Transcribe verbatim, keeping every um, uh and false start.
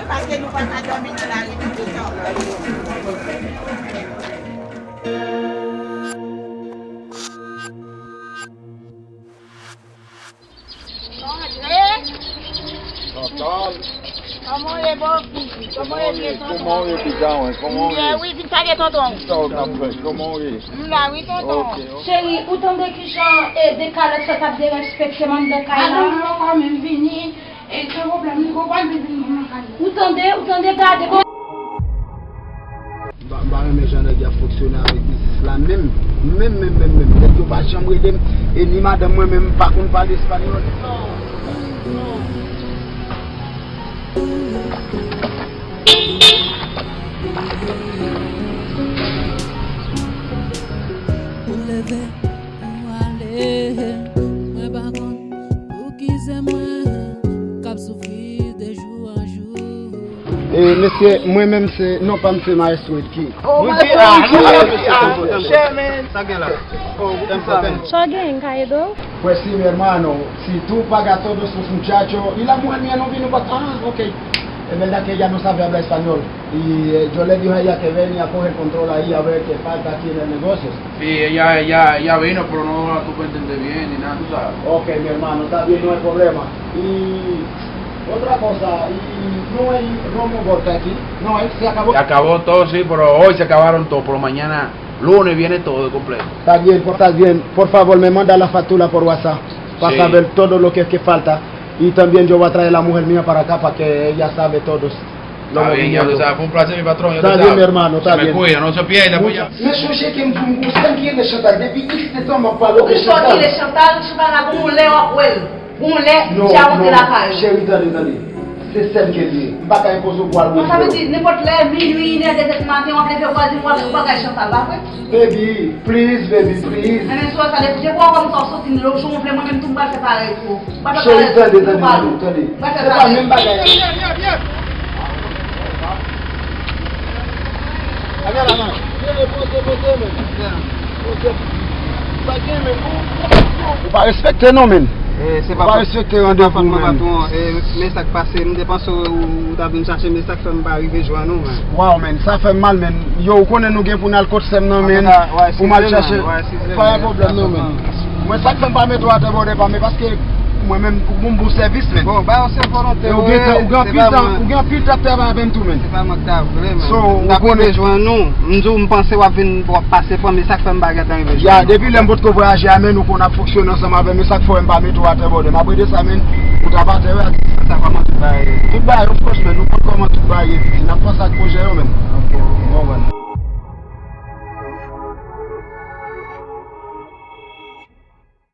Paske nou pa ka dòmi nan lari nou tout ansanm. Chantal. Kòman w ye, bòfi? Kòman w ye, byen tonton? Kòman w ye, piga mwen? Kòman w ye? Byen wi, vin pale tonton. Kisa w t ap fè? Kòman w ye? M la wi, tonton. Ok, ok. Cheri, ou tande kijan, e, de kalòt sa t ap derespekte m anndan kay la? Madanm mwen poko menm vini. E ki pwoblèm li, ou pral vin vin nan kay la? Ou tande, ou tande, gade bon. M pa, m pa renmen jan nèg y ap fonksyone avèk biznis la menm. Menm, menm, menm, menm. Nèg yo pa janm rele m. E ni madanm mwen menm, m pa konn pale espanyòl. Ou leve, ou ale, mwen pa konn. Pou ki se mwen k ap soufri de jou an jou? E, mesye, mwen menm se, non pa m se Maestro Edky. Oh, Maestro Edky! Sa gen la? Sa w gen, m ka ede w? Pues sí, mi hermano, si tú pagas todos tus muchachos, y la mujer mía no vino pa... Ah, ok. Es verdad que ella no sabe hablar español. Y, eh, yo le dije a ella que venía a coger control ahí a ver qué falta aquí en el negocio. Sí, ella, ella, ella vino, pero no la supe entender bien ni nada, tú sabes. Ok, mi hermano, está bien, no hay problema. Y otra cosa, y no hay romo vodka aquí, no hay, se acabó. Se acabó todo, sí, pero hoy se acabaron todo, pero mañana, lunes, viene todo completo. Está bien, pues está bien. Por favor, me manda la factura por WhatsApp para saber todo lo que, que falta. Y también yo voy a traer la mujer mía para acá para que ella sabe todo. Está bien, ya tú sabes, fue un placer, mi patrón, ya tú sabes. Está bien, mi hermano, está bien. Se me cuida, no se pierda, pues ya. Men sonje ke m di w, m gon sèn ki rele Chantal. Depi iks tan m ap pale w de Chantal. Ou sòti de Chantal, Chantal la gon lè w ap wè l. Gon lè, ti a monte lakay ou. Cheri, tande, tande. Se sèn ke l ye. M pa ka enpoze w pou al wè l. Sa vle di, nenpòt lè, minui, inè, dezè di maten, w ap leve, w al di m w al fè bagay Chantal, pa vre? Baby, please, baby, please. Enben, sou sa, depi, depi w ap wè m sa w soti, lè w jou wonfle, mwen menm tou, m pral fè parèy tou. Cheri, tande, tande, tande, tande. Se pa menm bagay. Ou pa respekte non, men. Ou pa respekte randevou, men. Men sa k pase, m te panse ou ta vin chache, men sa k fè m pa rive jwenn ou, men. Waw, men, sa fè m mal, men. Yo, ou konnen nou gen pou n al kot sè m nan, men. Pou m al chache. Pa gen pwoblèm non, men. Mwen, sa k fè m pa mete w atè bòdè pa m, e paske mwen menm, ou bon, bon sèvis, men. Bon, ba yo se volonte ou gen, ou gen anpil tan, ou gen anpil tan travay avè m tou, men. Se pa mwen k ta vle, men. So, m t ap rive jwenn ou, m di w, m panse w ap vin, w ap pase pran m, e sa k fè m pa gentan rive jwenn ou. Ya, depi lè m potko vwayaje a, men, ou konn ap fonksyone ansanm avè m, e sa k fè m pa mete w atè bòdè m. Apre de sa, men, ou t ap atè, wi.